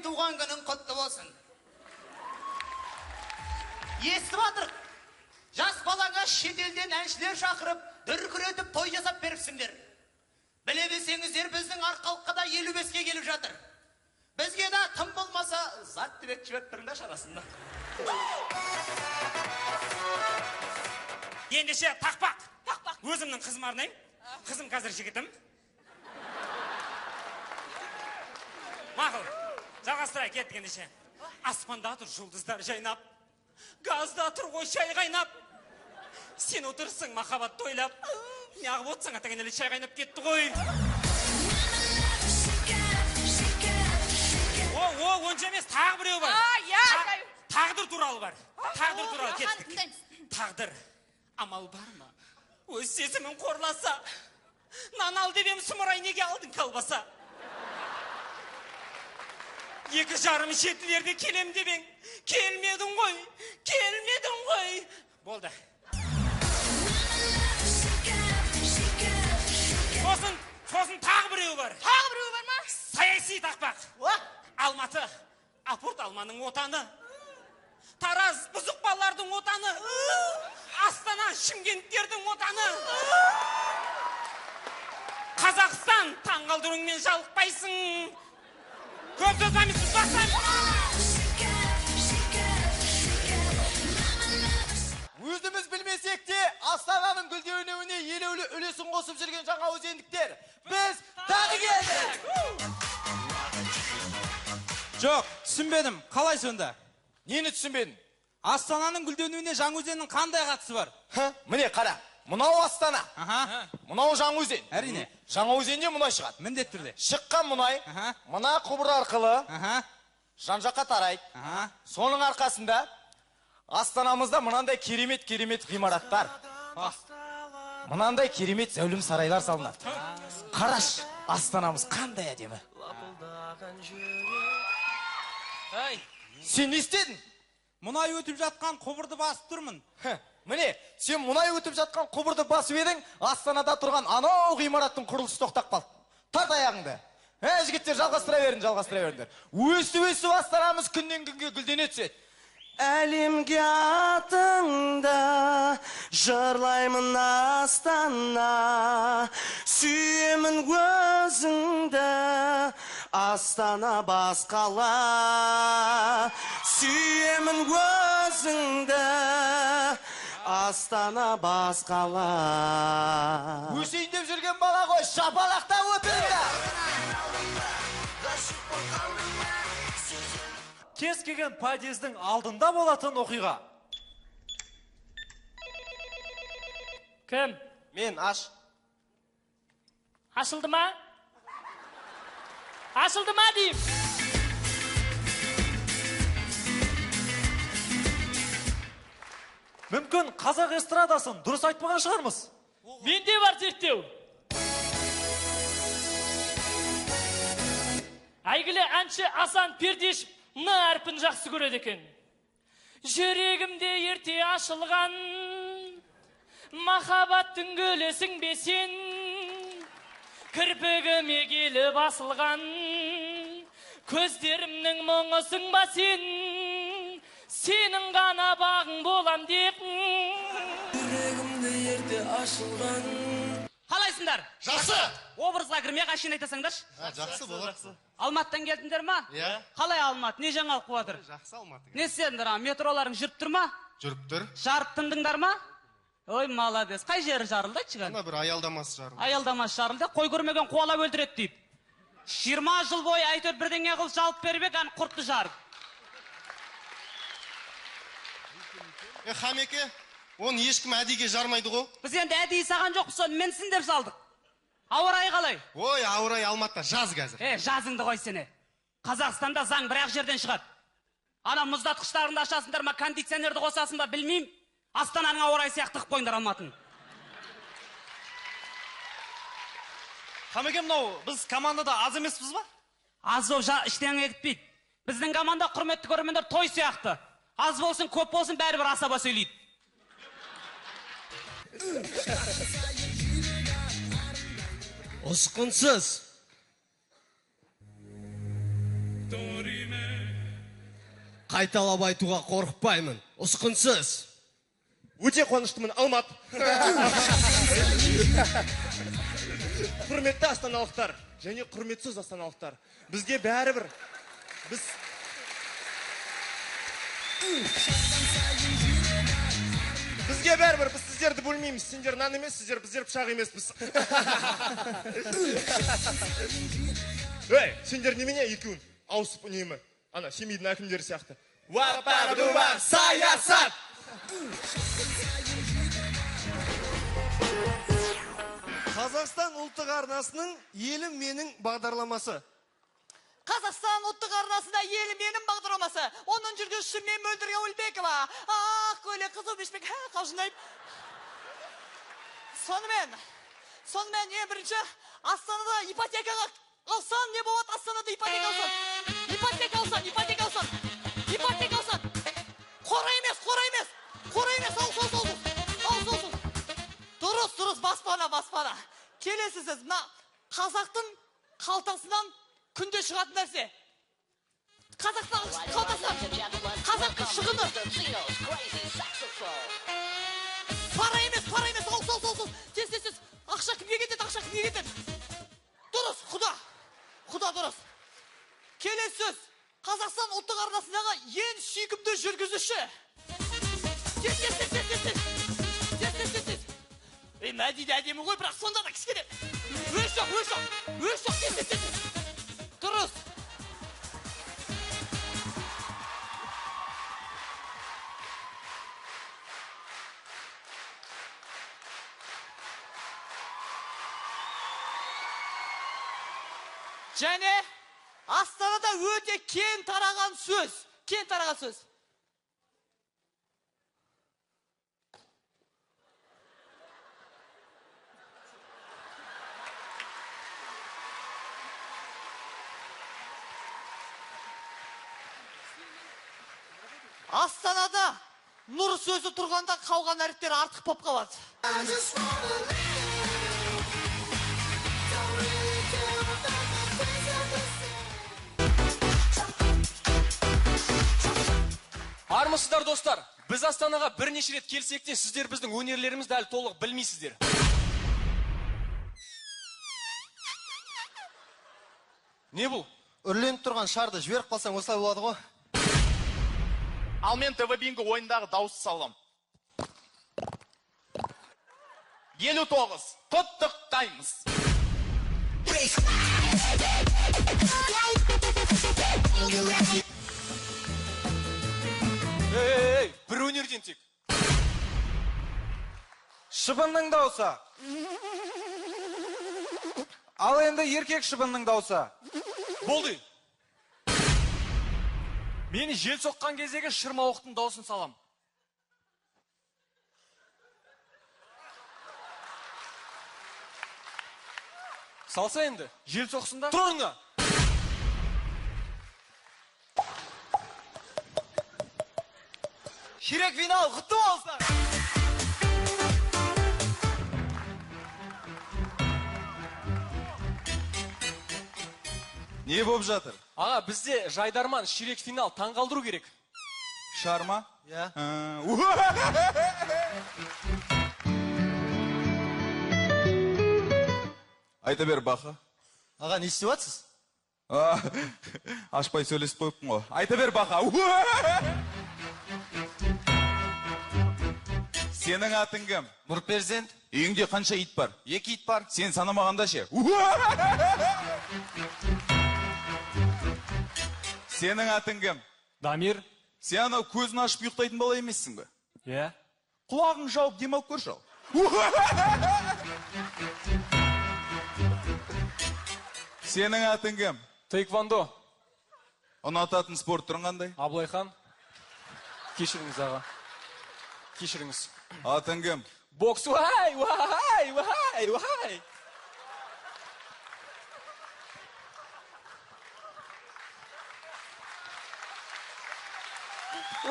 Туған күнің құтты болсын. Естіп жатырық. Жас балаңа шетелден әншілер шақырып, дүркіретіп той жасап беріпсіңдер. Біле білсеңіздер, біздің Арқалыққа да 55-ке келіп жатыр. Бізге де тым болмаса зат деп жіберіп тұрыңдаршы арасында. Ендеше тақпақ. Тақпақ. Өзімнің қызыма арнаймын. Қызым қазір жігітім. Мақұл. Жалғастырайық, кеттік ендеше. Аспанда тұр жұлдыздар жайнап, газда тұр ғой шай қайнап. Сен отырсың махаббат тойлап. Неғып отырсың, атаңа нелі шай қайнап кетті ғой. О, онша емес, тағы біреу бар. Тағдыр туралы бар. Тағдыр туралы кеттік. Тағдыр, амал бар ма? Өз сезімін қорласа, нан ал деп ем, сұмырай неге алдың колбаса? 2,5 жетілерде келем деп ең, келмедің ғой, келмедің ғой. Болды. Сосын тағы біреу бар. Тағы біреу бар ма? Саяси тақпақ. Алматы, апорт алманың отаны. Тараз, бұзық балалардың отаны. Астана, шымкенттердің отаны. Қазақстан, таңғалдыруыңмен жалықпайсың. Көп сөзбаймыз, біз бастаймыз. Өзіміз білмесек те, Астананың гүлденуіне елеулі үлесін қосып жүрген жаңаөзендіктер, біз тағы келдік. Жоқ, түсінбедім. Қалай сонда? Нені түсінбедің? Астананың гүлденуіне Жаңаөзеннің қандай қатысы бар? Міне қара, мынау Астана, мынау Жаңаөзен. Әрине. Жаңаөзенде мұнай шығады. Міндетті түрде. Шыққан мұнай мына құбыр арқылы жан-жаққа тарайды. Соның арқасында Астанамызда мынандай керемет-керемет ғимараттар, мынандай керемет зәулім сарайлар салынады. Қараш, Астанамыз қандай әдемі. Сен не істедің? Мұнай өтіп жатқан құбырды басып тұрмын. Міне, сен мұнай өтіп жатқан құбырды басып едің, Астанада тұрған анау ғимараттың құрылысы тоқтап қалды. Тарт аяғыңды. Жігіттер, жалғастыра берін, жалғастыра беріңдер. Өсіп-өсіп Астанамыз күннен күнге гүлдене түседі. Әлемге атыңды жырлаймын Астана, сүйемін өзіңді, Астана бас қала. Сүйемін өзіңді, Астана бас қала. Өсейін деп жүрген бала ғой, шапалақтап өтіңдер. Кез келген подъездің алдында болатын оқиға. Кім? Мен, аш. Ашылды ма? Ашылды ма деймін? Мүмкін қазақ эстрадасын дұрыс айтпаған шығармыз. Менде бар зерттеу. Әйгілі әнші Асан Пердешев Н әрпін жақсы көреді екен. Жүрегімде ерте ашылған махаббаттың гүлісің бе сен? Кірпігіме келіп асылған көздерімнің мұңысың ба сен? Сенің ғана бағың болам деп. Жүрегімде ерте ашылған. Қалайсыңдар? Жақсы. Образға кірмей қашан айтасаңдаршы? Жақсы болады. Алматыдан келдіңдер ма? Иә. Қалай Алматы? Не жаңалық болып жатыр? Жақсы Алматы. Не істедіңдер? Метроларың жүріп тұр ма? Жүріп тұр. Жарып тындыңдар ма? Ой, молодец. Қай жері жарылды айтшы кәні? Ана бір аялдамасы жарылды. Аялдамасы жарылды. Қой көрмеген қуалап өлтіреді дейді. 20 жыл бойы әйтеуір бірдеңе қылып жалып беріп ек, аны құртты жарып. Хамеке, оны ешкім әдейіге жармайды ғой. Біз енді әдейі саған жоқпыз, соны мінсін деп салдық. Ауа райы қалай? Ой, ауа райы Алматыда жаз қазір. Жазыңды қой сені. Қазақстанда заң бір-ақ жерден шығады. Ана мұздатқыштарыңды ашасыңдар ма, кондиционерді қосасың ба, білмеймін. Астананың ауа райы сияқты қылып қойыңдар Алматыны. Хамеке, мынау біз командада аз емеспіз ба? Аз болып ештеңе кетпейді. Біздің команда, құрметті көрермендер, той сияқты. Аз болсын, көп болсын, бәрібір асаба сөйлейді. Ұсқынсыз. Қайталап айтуға қорықпаймын. Ұсқынсыз. Өте қуаныштымын, Алмат. Құрметті астаналықтар және құрметсіз астаналықтар. Бізге бәрібір. Бізге бәрібір, біз сіздерді бөлмейміз. Сендер нан емес, сіздер біздер пышақ емеспіз. Ей, сендер немене екеуін ауысып үнемі? Ана, Семейдің әкімдері сияқты. Уа-па-ду-ба, саясат! Қазақстан ұлттық арнасының Елім менің бағдарламасы. Қазақстан ұлттық арнасында Елім менің бағдарламасы. Оның жүргізушісі мен, Мөлдір Әуелбекова. Ақ көйлек, қызыл бешпек, қалжыңдаймын. Сонымен ең бірінші Астанада ипотекаға алсаң не болады? Астанада ипотека алсаң. Ипотека алсаң, ипотека алсаң. Ипотека алсаң. Қора емес, қора емес. Қора емес, ал, сол, сол, ал, сол, сол. Дұрыс, дұрыс, баспана, баспана. Келесі сөз, мына қазақтың қалтасынан күнде шығатын нәрсе. Қазақтың қалтасынан, қазақтың шығыны. Пара емес, пара емес, ал, сол, сол, сол. Тез, тез, тез. Ақша кімге кетеді, ақша кімге кетеді? Дұрыс, құда. Құда дұрыс. Келесі сөз, Қазақстан ұлттық арнасындағы ең сүйкімді жүргізуші. Тез, тез, тез, тез, тез, тез. Тез, тез, тез, тез. Ей, Мәди де әдемі ғой, бірақ сонда да кішкене. Өз жоқ, өз жоқ, өз жоқ, тез, тез, тез. Дұрыс. Және Астанада өте кең тараған сөз. Кең тараған сөз. Астанада нұр сөзі тұрғанда қалған әріптер артық болып қалады. Армысыздар, достар, біз Астанаға бірнеше рет келсек те, сіздер біздің өнерлерімізді әлі толық білмейсіздер. Не бұл? Үрленіп тұрған шарды жіберіп қалсаң осылай болады ғой. Ал мен ТВ Бинго ойындағы дауыс салам. 59. Құттықтаймыз. Ей, бір өнерден тек. Шыбынның даусы. Ал енді еркек шыбынның даусы. Болды. Мені жел соққан кездегі шырмауықтың даусын салам. Салса енді, жел соқсын да. Тұр орныңа! Ширек финал құтты болсын! Не болып жатыр? Аға, бізде жайдарман ширек финал таңғалдыру керек. Шар ма? Иә. Айта бер, Баха. Аға, не істеп жатсыз? Ашпай сөйлесіп қойыппын ғой. Айта бер, Баха. Сенің атың кім? Нұрперзент. Үйіңде қанша ит бар? 2 ит бар. Сен санамағанда ше? Сенің атың кім? Дамир. Сен анау көзін ашып ұйықтайтын бала емессің бе? Иә. Құлағың жауып демалып көрші ал. Сенің атың кім? Таэквондо. Ұнататын спорт түрің қандай? Абылайхан. Кешіріңіз, аға. Кешіріңіз. Атың кім? Бокс. Уай, уай, уай, уай.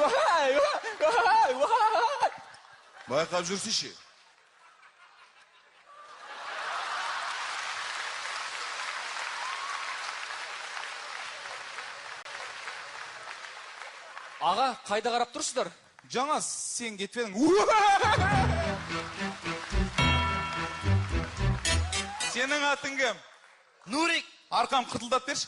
Уай, уай, уай. Байқап жүрсейші. Аға, қайда қарап тұрсыздар? Жаңа сен кетіп едің. Сенің атың кім? Нурик. Арқам қытылдап берші.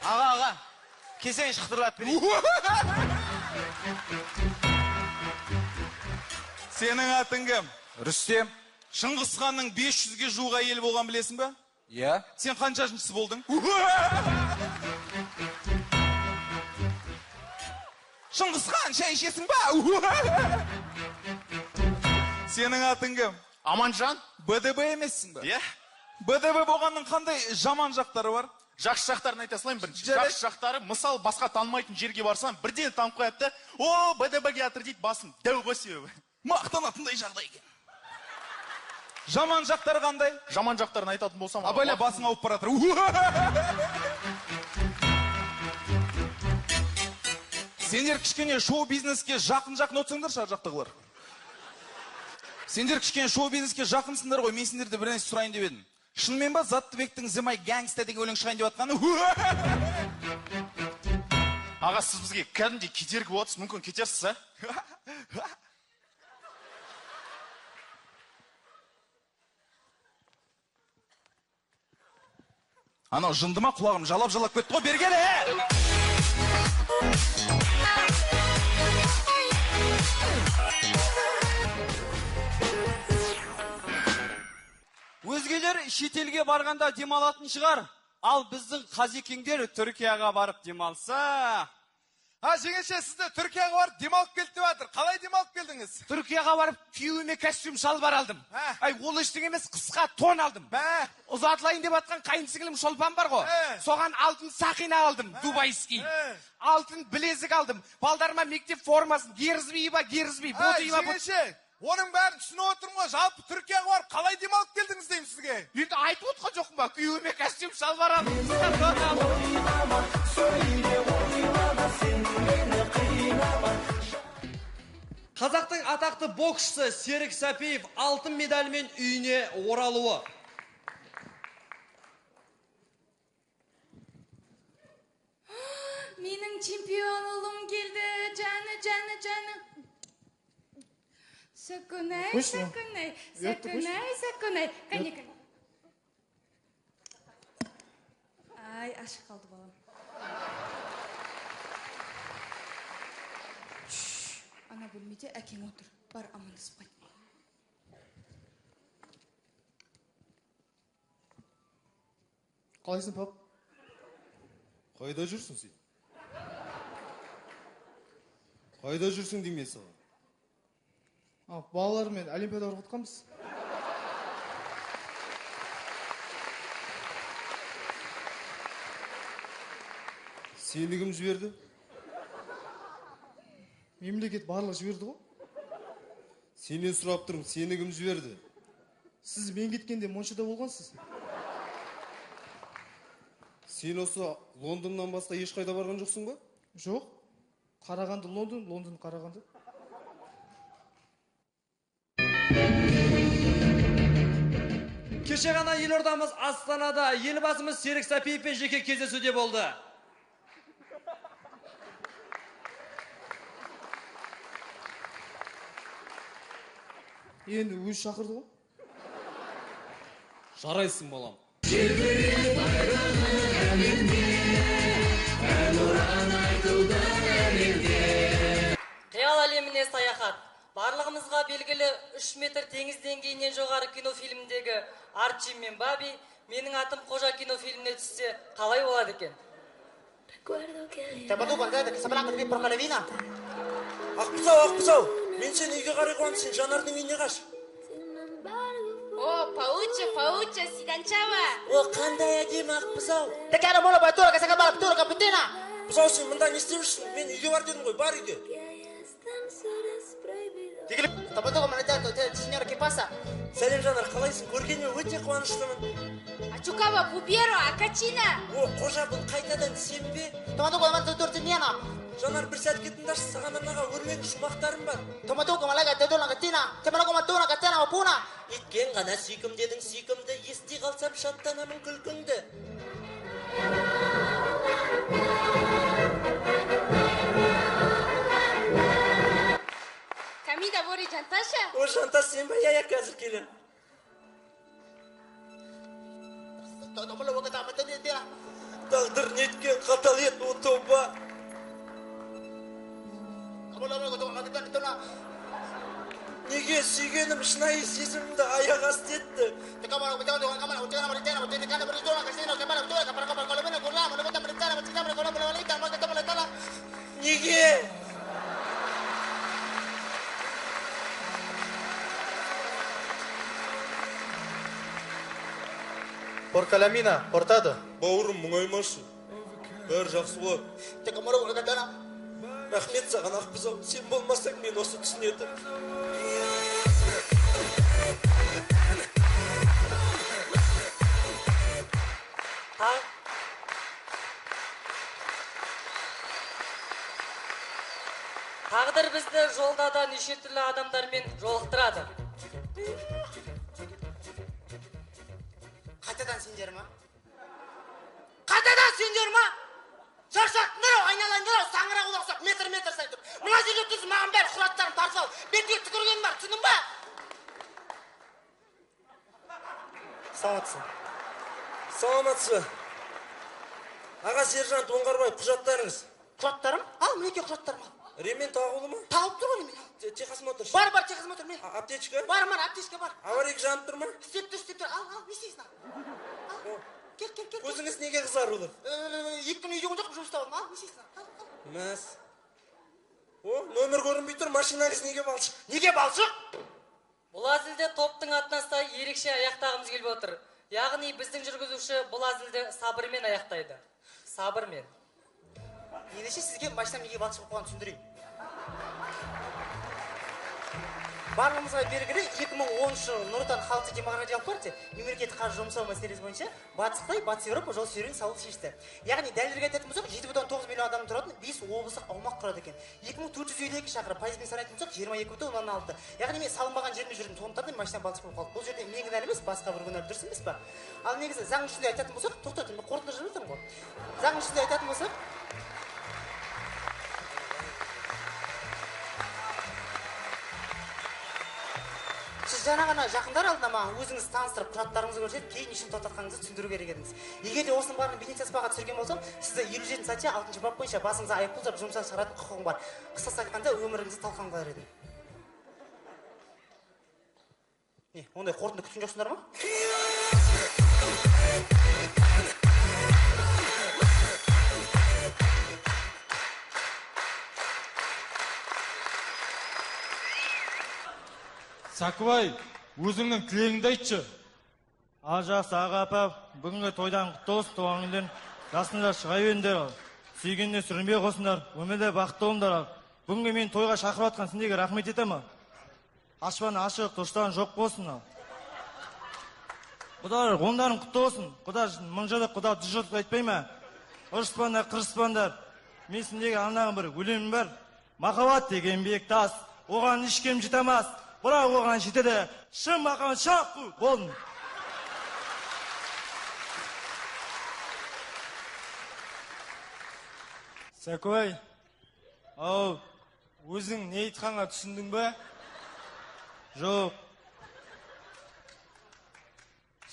Аға, аға, келсеңші, қытырлап берейін. Сенің атың кім? Рүстем. Шыңғыс ханның 500-ге жуық әйелі болған білесің бе? Иә. Сен қаншасыншысы болдың? Шыңғыс хан, шай ішесің ба? Сенің атың кім? Аманжан. БДБ емессің бе? Иә. БДБ болғанның қандай жаман жақтары бар? Жақсы жақтарын айта салайын бірінші. Жақсы жақтары, мысал, басқа танымайтын жерге барсам, бірден танып қояды да, о, БДБ келатыр дейді, басым дәу ғой себебі. Мақтанатындай жағдай екен. Жаман жақтары қандай? Жаман жақтарын айтатын болсам, абайла, басың ауып бара жатыр. Сендер кішкене шоу-бизнеске жақын-жақын отырсаңдаршы, ар жақтағылар. Сендер кішкене шоу-бизнеске жақынсыңдар ғой, мен сендерді бір нәрсе сұрайын деп едім. Шынымен ба Заттыбектің The My Gangsta деген өлең шығайын деп жатқаны? Аға, сіз бізге кәдімгідей кедергі боласыз, мүмкін кетерсіз, а? Анау жынды ма, құлағым жалап-жалап кетті ғой, бері кел, е! Өзгелер шетелге барғанда демалатын шығар, ал біздің қазекеңдер Түркияға барып демалса. А, жеңеше, сізді Түркияға барып демалып келді деп жатыр. Қалай демалып келдіңіз? Түркияға барып күйеуіме костюм шалбар алдым. Ай, ол ештеңе емес, қысқа тон алдым. Ұзатылайын деп жатқан қайын сіңілім Шолпан бар ғой. Соған алтын сақина алдым, дубайский. Алтын білезік алдым. Балдарыма мектеп формасын, герзби ба, герзби, боты ба. Жеңеше, оның бәрін түсініп отырмын ғой. Жалпы Түркияға барып қалай демалып келдіңіз деймін сізге. Енді айтып отқан жоқпын ба? Күйеуіме костюм шалбар алдым. Қазақтың атақты боксшысы Серік Сәпиев алтын медальмен үйіне оралуы. Менің чемпион ұлым келді, жаны, жаны, жаны. Сакунай, сакунай, сакунай, сакунай. Кәне, кәне. Ай, ашық қалды балам. Ана бөлмеде әкең отыр. Бар, амандасып қайт. Қалайсың, пап? Қайда жүрсің сен? Қайда жүрсің деймін мен саған? Балалармен олимпиада барып. Сені кім жіберді? Мемлекет барлық жіберді ғой. Сенен сұрап тұрмын, сені кім жіберді? Сіз мен кеткенде моншада болғансыз. Сен осы Лондоннан басқа ешқайда барған жоқсың ба? Жоқ. Қарағанды Лондон, Лондон Қарағанды. Кеше ғана елордамыз Астанада елбасымыз Серік Сәпиевпен жеке кездесуде болды. Енді өзі шақырды ғой. Жарайсың, балам. Қиял әлеміне саяхат. Барлығымызға белгілі 3 метр теңіз деңгейінен жоғары кинофильмдегі Арчи мен Баби менің атым Қожа кинофильміне түссе қалай болады екен? Ақбұсау, Ақбұсау, мен сені үйге қарай қуамын, сен Жанардың үйіне қаш. О, пауча, пауча, сиданчава. О, қандай әдемі Ақбұсау. Бұсау, сен мында не істеп жүрсің? Мен үйге бар дедім ғой, бар үйге. Сәлем, Жанар, қалайсың? Көргеніме өте қуаныштымын. Ачукава, пуберо, акачина. О, Қожа, бұл қайтадан сен бе? Жанар, бір сәтке тыңдашы, саған арнаған өлең шумақтарым бар. Еткен ғана сүйкімді едің, сүйкімді, ести қалсам шаттанамын күлкіңді. Ей, Жанташа. О, Жанташ, сен ба? Иә, қазір келемін. Тағдыр неткен қатал ет, о тоба. Неге сүйгенім шынайы сезімімді аяқ асты етті? Неге? Поркаламина, портадо. Бауырым, мұңаймашы. Бәрі жақсы болады. Рахмет саған, Ақбұзау. Сен болмасаң, мен осы түсінетін. Тағдыр бізді жолда да неше түрлі адамдармен жолықтырады. Қайтадан сендер ма? Қайтадан сендер ма? Шаршаттыңдар ау, айналайындар ау, саңырауқұлақ ұқсап метр-метр сайын тұр. Мына жерде тұрсың, маған бәрі құжаттарын тартып ал. Бетіңе түкіргенім бар, түсіндің ба? Саламатсың. Саламатсыз ба? Аға сержант Оңғарбаев, құжаттарыңыз. Құжаттарым? Ал, мінекей құжаттарым ал. Ремен тағулы ма? Тағылып тұр ғой ремен. Техосмотр. Бар, бар, техосмотр, міне. Аптечка? Бар, бар, аптечка бар. Аварийка жанып тұр ма? Істеп тұр, істеп тұр. Ал, ал, не істейсің, ал. Ал, кел, кел, кел. Көзіңіз неге қызарулы? 2 күн үйде жоқпын, жұмыста болдым. Ал, не істейсің, ал, ал. Мәс. О, нөмір көрінбей тұр, машинаңыз неге балшық? Неге балшық? Бұл әзілде топтың атына сай ерекше аяқтағымыз келіп отыр. Яғни біздің жүргізуші бұл әзілді сабырмен аяқтайды. Сабырмен. Ендеше сізге машинам неге балшық болып қалғанын түсіндірейін. Барлығымызға белгілі 2010 жылы Нұр Отан халықтық демократиялық партия мемлекеттік қаржы жұмсау мәселесі бойынша Батыс Қытай, Батыс Еуропа жол серігін салуды шешті. Яғни дәлірек айтатын болсақ, 7,9 миллион адам тұратын 5 облыстық аумақ құрады екен. 2452 шақырым, пайызбен санайтын болсақ, 22,6. Яғни мен салынбаған жермен жүрдім, сондықтан да машинам балшық болып қалды. Бұл жерде мен кінәлі емес, басқа бір кінәлі, дұрыс емес па? Ал негізі заң жүзінде айтатын болсақ, тоқтат, мен қорытынды жазып жатырмын ғой. Заң жүзінде айтатын болсақ, сіз жаңа ғана жақындар алдында маған өзіңіз таныстырып, құжаттарыңызды көрсетіп, кейін үшін тоқтатқаныңызды түсіндіру керек едіңіз. Егер де осының барлығын бейнетаспаға түсірген болсам, сізді 57 статья 6 бап бойынша басыңызға айыппұл жап, жұмыстан шығаратын құқығым бар. Қысқасы айтқанда, өміріңізді талқан қылар едім. Не, ондай қорытынды күткен жоқсыңдар ма? Сәкібай, өзіңнің тілегіңді айтшы. Ал жақсы, аға, апа, бүгінгі тойдан құтты болсын, туған күндерің жасыңдар шыға беріңдер, ал. Сүйгеніне сүрінбей қосыңдар, өмірде бақытты болыңдар, ал. Бүгінгі мені тойға шақырып жатқан сендерге рахмет етемін, ал. Ашпан ашық, дұшпан жоқ болсын, ал. Құда, ондарың құтты болсын. Құда мың жылдық, құда жүз жылдық айтпай ма? Ұрыспаңдар, қырыспаңдар. Мен сендерге арнаған бір өлеңім бар. Махаббат деген биік тас, оған ешкім жете алмас. Бірақ оған жетеді, шын махаббат шақу болдым. Сәкібай, ау, өзің не айтқанға түсіндің бе? Жоқ.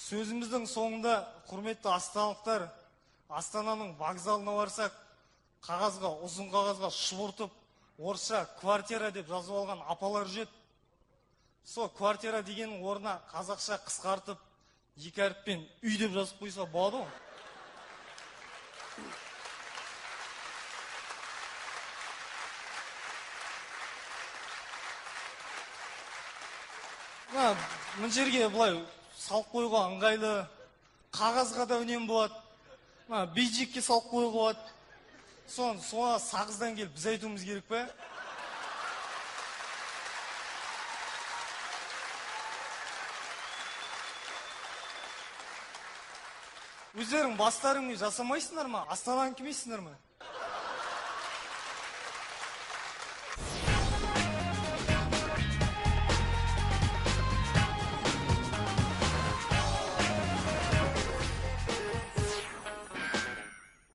Сөзіміздің соңында, құрметті астаналықтар, Астананың вокзалына барсақ, қағазға, ұзын қағазға шұбыртып, орысша квартира деп жазып алған апалар жүреді. Со квартира дегеннің орнына қазақша қысқартып, екі әріппен үй деп жазып қойса болады ғой. Мына жерге былай салып қоюға ыңғайлы, қағазға да үнем болады, мына бейджикке салып қоюға болады. Соны соға сағыздан келіп біз айтуымыз керек пе? Өздерің бастарыңмен жасамайсыңдар ма? Астананы кімейсіңдер ме?